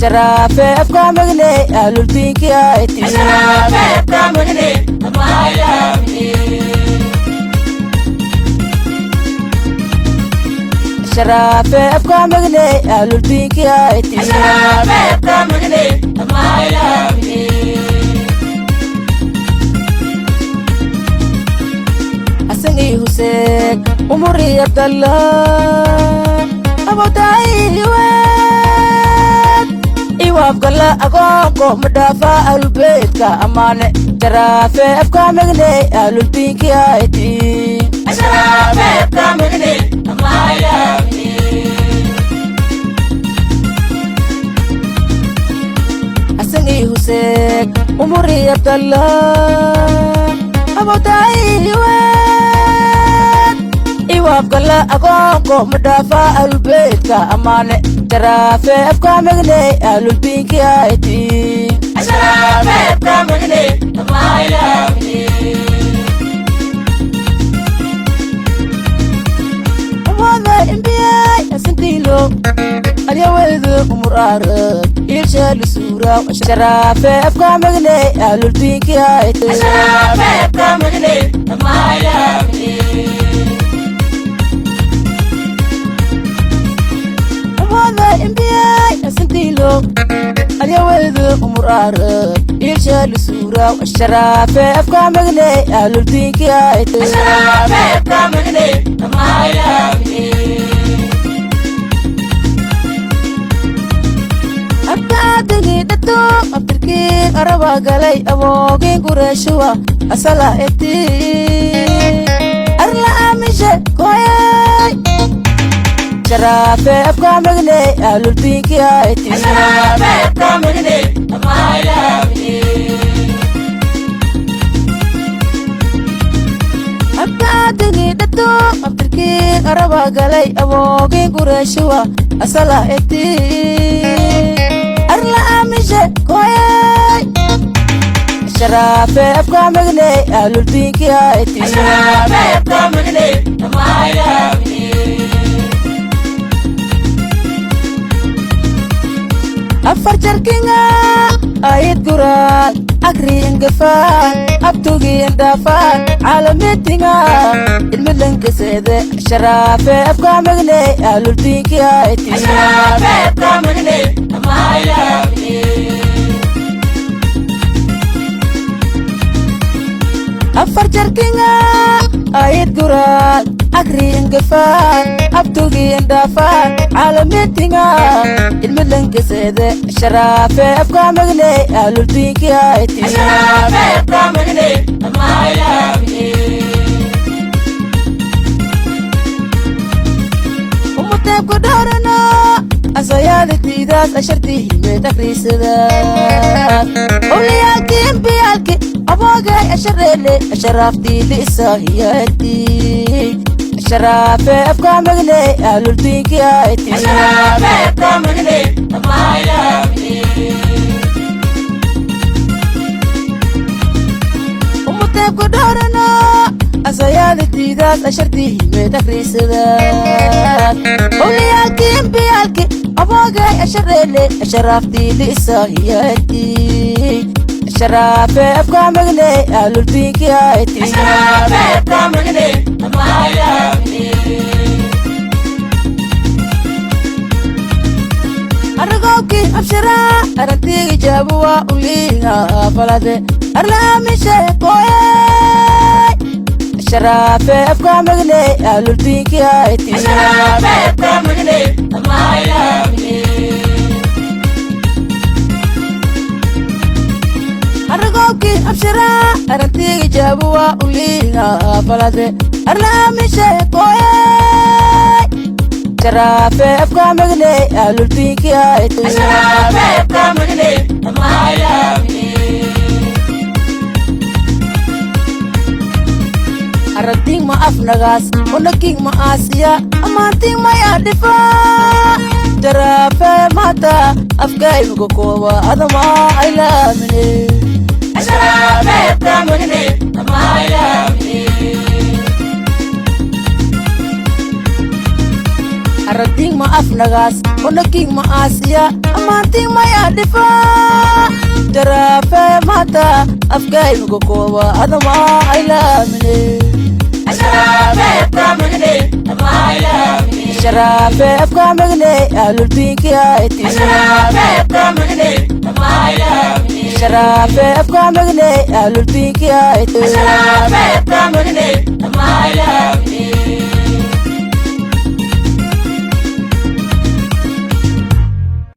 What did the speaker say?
Sharaafe afka magne ahluldiinki ayti. Sharaafe afka magne ahluldiinki ayti. Hasan iyo Huseen, Umar iyo Abdallah, abodaiwed iwaafgala agoonko madhaafa ahlulbeydka amaane. Sharaafe afka magne ahluldiinki ayti. Hasan iyo Huseen, Umar iyo Abdallah, abodaiwed iwaafgala agoonko madhaafa ahlulbeydka amaane. Sharaafe afka magne ahluldiinki ayti. Wada imbiyay asintiilo alyaweedu umur arag ilshaali suura. Sharaafe afka magne ahluldiinki ayti. Wada imbiyay asintiilo alyaweedu umur arag ilshaali suura. Sharaafe afka magne ahluldiinki ayti. Abkaadigi dhato abtirkii araba galay aboogin gureeshuwa asala eti arla aamishe koyay. Sharaafe afka magne ahluldiinki ayti. Abkaadigi dhato abtirkii araba galay aboogin gureeshuwa asala eti arla aamishe koyay. Sharaafe afka magne ahluldiinki ayti. Afar jarkinga ayid guraan agri ingafaan abtugi indhaafaan caalamitinga ilmilankaseede. Sharaafe afka magne ahluldiinki ayti. Afar jarkinga ayid guraan agri ingafaan abtugi indhaafaan caalamitinga ilmilankaseede. Sharaafe afka magne ahluldiinki ayti. Umuteebku dhaarano asayaadatiidaas ashartiimeed akriisadaas owliyaalki imbiyaalki aboogay ashareele asharaaftiili isaahiyati. Sharaafe afka magne ahluldiinki ayti. Umuteebku dhaarano asayaadatiidaas ashartiimeed akriisadaas owliyaalki imbiyaalki aboogay ashareele asharaaftiili isaahiyati. Sharaafe afka magne ahluldiinki ayti. Aragowkii abshiraa arantiigi jaabuwa uliinga falade arlaamishe koyay. Sharaafe afka magne ahluldiinki ayti. Aragowkii abshiraa arantiigi jaabuwa uliinga falade arlaamishe koyay. Sharaafe afka magne ahluldiinki ayti. Aragting ma afnagaas unaking ma aasiya amaanting maya dhifa. Sharaafe mata afkaygu kooba adama aylaamine. Aragting Ma afnagaas onaking ma aasiya amaanting maya dhifa jaraafe maata afkaynuga kooba adama aylaamine. Sharaafe afkaamagne ahluldiinki ayti. Sharaafe afkaamagne ahluldiinki ayti.